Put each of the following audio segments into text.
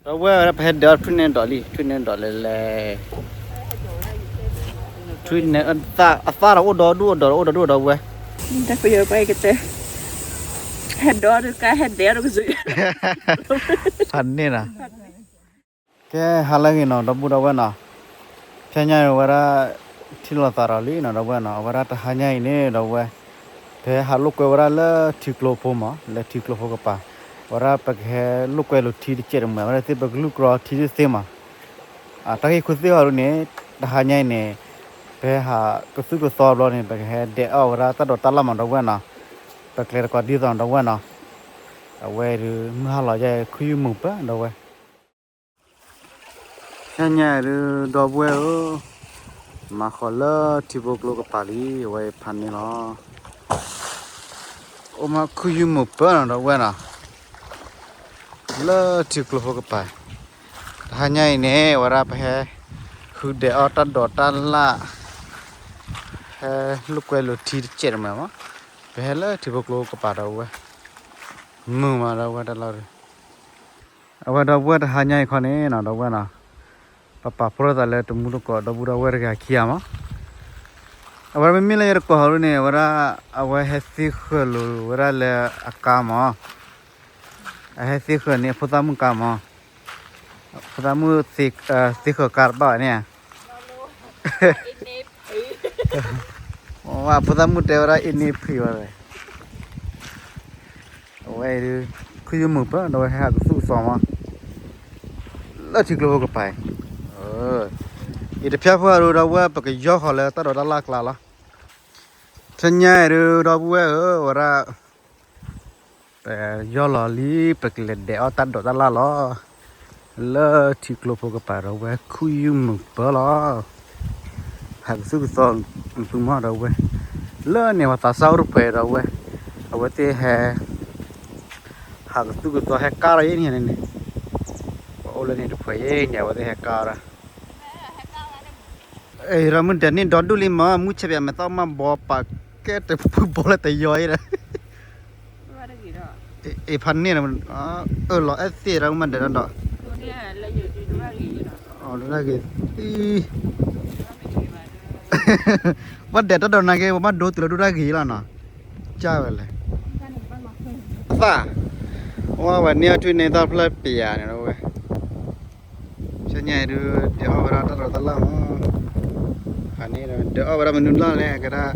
ဒီပုၢ်ဝဲၢ် ပဟဲဒဲးအီၣ်ထွံၣ်န့ၣ်ဒီးလံ, ထွံၣ်န့ၣ်ဒီးလဲၤလဲၤ, ထွံၣ်န့ၣ် အသၣ်ဒီးအိၣ်ဒီဒူၣ် အဒီးအိၣ်ဒီဒူၣ် ဒီပုၢ်ဝဲၢ်, တၢ်ပယီၤပှၤကတဲ, ဟဲဒဲးအီၣ်တကါ ဟဲဒဲးအီၣ်တကါ, ဖးန့ၣ်နီၤ, ကဲ ဟါလၢအဂ့ၤနီၤ ဒီပုၢ်ဒီဝဲၢ်နီၤ, ဖဲညါအံၤဝဲဒၣ် ထံၣ်လိာ်သးဒီးလံနီၤ ဒီပုၢ်ဝဲၢ်နီၤ, အဝဲဒၣ်တဟါညါအံၤန့ၣ် ဒီပုၢ်ဝဲၢ်, ပဟဲဟးလိာ်ကွဲဝဲဒၣ်လၢထံကျိဖိမး လၢထံကျိဖိကပၤ, အဝဲဒၣ်ပကဟဲလိာ်ကွဲလိာ်ထံတစဲးတမှဲၤ အဝဲဒၣ်သ့ၣ်ပကလုၢ်ကြီထံတသ့မး, တၢ်ဂ့ၢ်ခိၣ်သ့ၣ်ဟီဒ်န့ၣ်, တဟါညါအံၤန့ၣ်, ပဟဲဟးကသူၣ်ကသီဘျီန့ၣ် ပကဟဲဒဲးအီၣ်ဝဲဒၣ်တၢ်ဒိးတၢ်လၣ်မး ဒီပုၢ်ဝဲၢ်နီၤ, ပကျဲတကိးဒ်သိးနီၤ ဒီပုၢ်ဝဲၢ်နီၤ, အဝဲဒုးမုၢ်ဟါလီၤယဲ ခုၣ်ယုၢ်မုာ်ပၢၢ် ဒီပုၢ်ဝဲၢ် ဖဲညါအံၤဒုး ဒီပုၢ်ဝဲၢ်ဧၢ, မၤဃီၤလၢထံဖိကျိကပၤလံ အဝဲဖးန့ၣ်လီၤ, အိၣ်မးခုၣ်ယုၢ်မုာ်ပၢၢ်နီၤ ဒီပုၢ်ဝဲၢ်နီၤ, လၢထံကျိဖိကပၤ, တဟါညါအံၤန့ၣ် အဝဲဒၣ်ပဟဲ, ဃုဒဲးအီၣ်တၢ်ဒိးတၢ်လၣ်, ဟဲလိာ်ကွဲလိာ်ထံတစဲးတမှဲၤမး, ပဟဲလၢထံဖိကျိကပၤ ဒီပုၢ်ဝဲၢ်, မုာ်မး ဒီပုၢ်ဝဲၢ် တၢ်လီၢ်ဒုး အဝဲဒီပုၢ်ဝဲၢ်တဟါညါအံၤခီန့ၣ်နီၤ ဒီပုၢ်ဝဲၢ်နီၤ, ပပာ်ဖှိၣ်လိာ်သးလၢတမူတကိး ဒီပုၢ်ဒီဝဲၢ်တဂၤခံဂၤမး, အဝဲမ့မ့ၢ်လၢယတကိးဟီဒ်န့ၣ် အဝဲဒၣ်, အဝဲဟဲသ့ဃၢၤလိာ်ဝဲဒၣ်လၢအကါမး, အဟဲသ့ဃၢၤန့ၣ် အဖိသၣ်မုၣ်ကါမး, ဖိသၣ်မုၣ်, သ့ဃၢၤကါတဘၣ်ဘၣ်န့ၣ်ဧါ ဖိသၣ်မုၣ်တဲဝဲဒၣ်အ့န့ၣ်ဖံးဝဲ, အဝဲ, ခုၣ်ယုၢ်မုာ်ပၢၢ် ဒီပုၢ်ဝဲၢ် ဟဲဟးကသူၣ်ကသီမး, လၢထံကျိဖိကပၤအံၤ, အံၤတဖျၢၣ်ဖိအရူ ဒီပုၢ်ဝဲၢ် ပကယီၢ်ဃီၤလၢတၢ်ဒိးတၢ်လၣ်ကျါလီၤ, ဖဲညါအံၤဒုး ဒီပုၢ်ဝဲၢ်ဧၢ ဝဲဒၣ် ပယီၢ်လီၤလံ ပကလဲၤဒဲးအီၣ်တၢ်ဒိးတၢ်လၣ်လီၤ, လၢထံကျိဖိကပၤ ဒီပုၢ်ဝဲၢ် ခုၣ်ယုၢ်မုာ်ပၢၢ်လီၤ, ဟးကသူၣ်ကသီသုမး ဒီပုၢ်ဝဲၢ်, လၢန့ၣ်ပှၤသးစၢ်အိၣ်တပှဲၤ ဒီပုၢ်ဝဲၢ်, အဝဲသ့ၣ်ဟဲ ဟးကသူၣ်ကသီဟဲကါထီၣ်အံၤန့ၣ်န့ၣ်, ပှၤအိၣ်လၢန့ၣ်တပှဲၤအံၤန့ၣ် အဝဲသ့ၣ်ဟဲကါထီၣ် အ့ၣ် မုၢ်ဒဲးန့ၣ်ဒီဒူၣ်လံမး မုၢ်ဆဲးပၠးမဲာ်သၣ်မးဘီပာ်ကဲတဖုဘီလၢတယီအံၤဒီး, အ့ၣ် ဖးန့ၣ်, အၢၣ်လီၤအဲၣ်သ့ၣ်ဒီးမုၢ်ဒဲးဒီး, ဒိၣ်တၢ်ဂ့ၤသံ, ဘၣ်ဒဲးတၢ်ဒိးနာ်က့ ပဘၣ်ဒိတုၤလၢဒိၣ်တၢ်ဂ့ၤလီၤနီၤ, ကၢ်ဝဲလဲၣ်, အသၣ်, ဝဲန့ၢ်အထွံၣ်န့ၢ်သၣ်ဖျၢၣ်ပယၤန့ၣ်ဝဲ ဆညါအံၤဒုး ဒဲးအီၣ်ဝဲဒၣ်တၢ်ဒိးတၢ်လၣ်မး, ဖးန့ၣ်ဒီး ဒဲးအီၣ်ဝဲဒၣ်မနုၤလၢ်လဲၣ် ကဒၣ်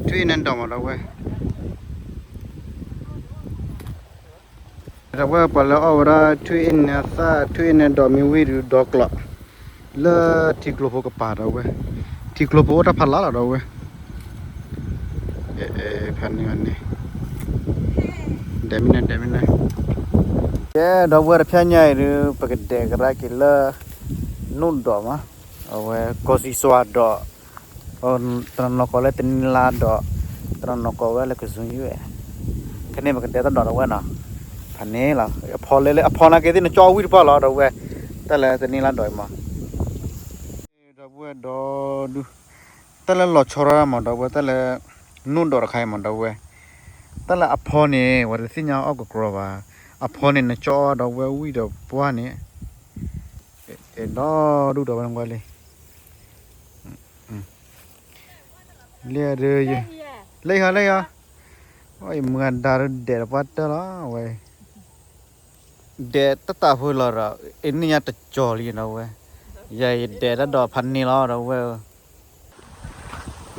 ထွံၣ်အ့ၣ်နဲဒီးမး ဒီပုၢ်ဝဲၢ်, ဒီပုၢ်ဝဲၢ် ပှၤလၢအီၣ်ဝဲဒၣ်ထွံၣ်အ့ၣ်နဲသၣ် ထွံၣ်အ့ၣ်နဲဒီးမ့ၢ်ဝံၤဒုး ဒီကျိး လၢထံကျိဖိကပၤ ဒီပုၢ်ဝဲၢ်, ထံကျိဖိအိၣ်တၢ်ဖးလၢ်လီၤ ဒီပုၢ်ဝဲၢ်, ဖးန့ၣ်န့ၣ် ဒဲးမ့ၢ်န့ၣ် ဒဲးမ့ၢ်န့ၣ်, ကဲ ဒီပုၢ်ဝဲၢ် တဖျၢၣ်ညါအံၤဒုး ပကဒဲးကဒါက့ၤလၢ နိၣ်ဒီးမး, အဝဲကီၢ်စံၣ်စွါဒီး, တနီၤနီၤကိးလၢတနံၤလါဒီး, တနီၤနီၤကိးဝဲလၢကစူၤယုၢ်, ခဲန့ၣ် ပကဒဲးတၢ်ဒိး ဒီပုၢ်ဝဲၢ်နီၤ, ဖးန့ၣ်လီၤ, အဖီလဲလၢ အဖီနာ်က့သ့ၣ်နကၠီဝံၣ်တပှၢ်လီၤ ဒီပုၢ်ဝဲၢ်, တၢ်လၢတနံၤလါဒီးအံၤမး ဒီပုၢ်ဝဲၢ်ဒီဒူၣ်, တၢ်လၢလီၤဆီရၢ်မး ဒီပုၢ်ဝဲၢ် တၢ်လၢ နိၣ်ဒီးတခါအံၤမး ဒီပုၢ်ဝဲၢ်, တၢ်လၢအဖီန့ၣ် ပှၤတသ့ၣ်ညါအီၣ်ကကြီဘၣ်, အဖီန့ၣ် နကၠီအီၣ် ဒီပုၢ်ဝဲၢ် ဝံၣ်ဒီးပှၢ်န့ၣ်, ဒီဒူၣ် ဒီပုၢ်ဝဲၢ် နကွၢ်လံ လၢဒုး, လၢယီၤ လၢယီၤ, အမုၢ်အဒါဒုးဒဲးတပှၢ်တၢၢ်လီၤဝဲ, ဒဲးတၢ်တၢ်ဖိလီၤဒီး အန့ၣ်ညါတကၠီၤလံ ဒီပုၢ်ဝဲၢ်, ယၤယဒဲးတၢ်ဒိးဖးန့ၣ်လီၤ ဒီပုၢ်ဝဲၢ်ဧ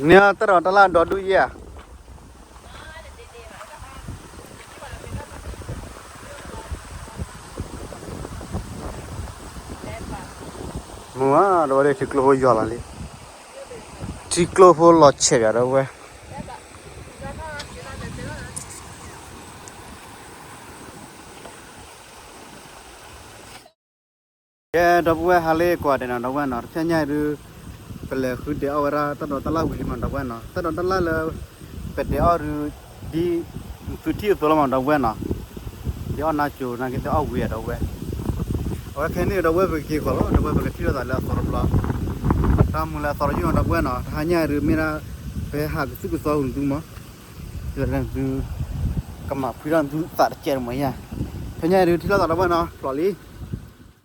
ၢ, န့ၣ်တၢ်ဒိးတၢ်လၣ်ဒီဒူၣ်ယဲၢ်ဧါ မုၢ်ဧါ ဒီပုၢ်ဝဲၢ် ထံကျိဖိယီၤလီၤလံ, ထံကျိဖိလီၤဆဲးယၤ ဒီပုၢ်ဝဲၢ် ကဲ ဒီပုၢ်ဝဲၢ် ဟါလၢအဂ့ၤနီၤ ဒီပုၢ်ဝဲၢ်နီၤ, တဖျၢၣ်ညါအံၤဒုး ပလဲၤဃုဒဲးအီၣ်ဝဲဒၣ်တၢ်ဒိးတၢ်လၣ်ဝံၤလံမး ဒီပုၢ်ဝဲၢ်နီၤ, တၢ်ဒိးတၢ်လၣ်လၢ ပဒဲးအီၣ်ဒုး ဒ်သုထံၣ်အသိးလီၤမး ဒီပုၢ်ဝဲၢ်နီၤ, ဒဲးအီၣ်နါစိၤနာ်က့သ့ၣ်အီၣ်ဝံၤဧါ ဒီပုၢ်ဝဲၢ်, အဝဲခဲန့ၣ် ဒီပုၢ်ဝဲၢ် ပကက့ၤဃီၤလီၤ ဒီပုၢ်ဝဲၢ် ပကထံၣ်လိာ်သးလၢအသီတဘျီ, တၢ်မုၢ်လၢအသီတယုၢ်နီၤ ဒီပုၢ်ဝဲၢ်နီၤ, တဟါညါအံၤဒုးမ့ၢ်ဒၣ် ပဟဲဟးကသူၣ်ကသီဟူးသုမး, သု ကမၤဖှံထီၣ်သုသးတကဲးတမှဲၤယါ, ဖဲညါအံၤဒုးထံၣ်လိာ်သး ဒီပုၢ်ဝဲၢ်နီၤ ဖျိးလံ